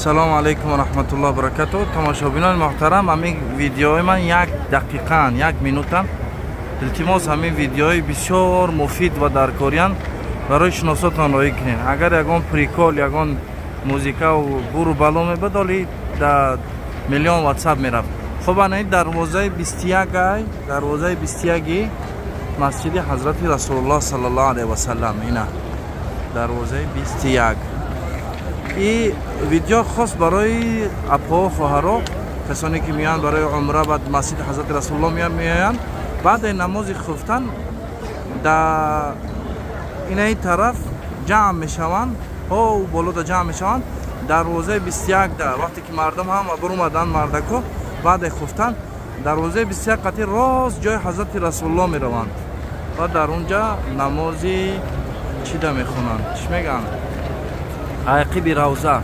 Салому алайкум ва раҳматуллоҳ баракату. Тамошобинони муҳтарам, ҳамин видеои ман як дақиқаан, як минутан. Илтимос, ҳамин видеои бисёр муфид ва даркориан барои шиносотон роҳӣ кунед. Агар ягон прикол, ягон музикаву буру бало мебад, оли да миллион ватсап мерафт. Хуб, ана ин дарвозаи 21 ай, дарвозаи 21-и масҷиди Ҳазрати Расулуллоҳ саллаллоҳу алайҳи васаллам. Ина дарвозаи 21. И видео хос барои апҳо, хоҳаро, касоне ки меоянд барои умра ба масҷиди Ҳазрати Расулуллоҳ меоянд. Баъди намози хуфтан да инаи тараф ҷамъ мешаванд, ҳо, болода ҷамъ мешаванд, дарвозаи 21 да. Вақте ки мардум ҳама бурумаданд, мардако, баъде хуфтан, дарвозаи 21 қати рост ҷои Ҳазрати Расулуллоҳ мераванд ва дар он ҷа намози чида мехонанд, чӣ мегӯянд, айқиби равза.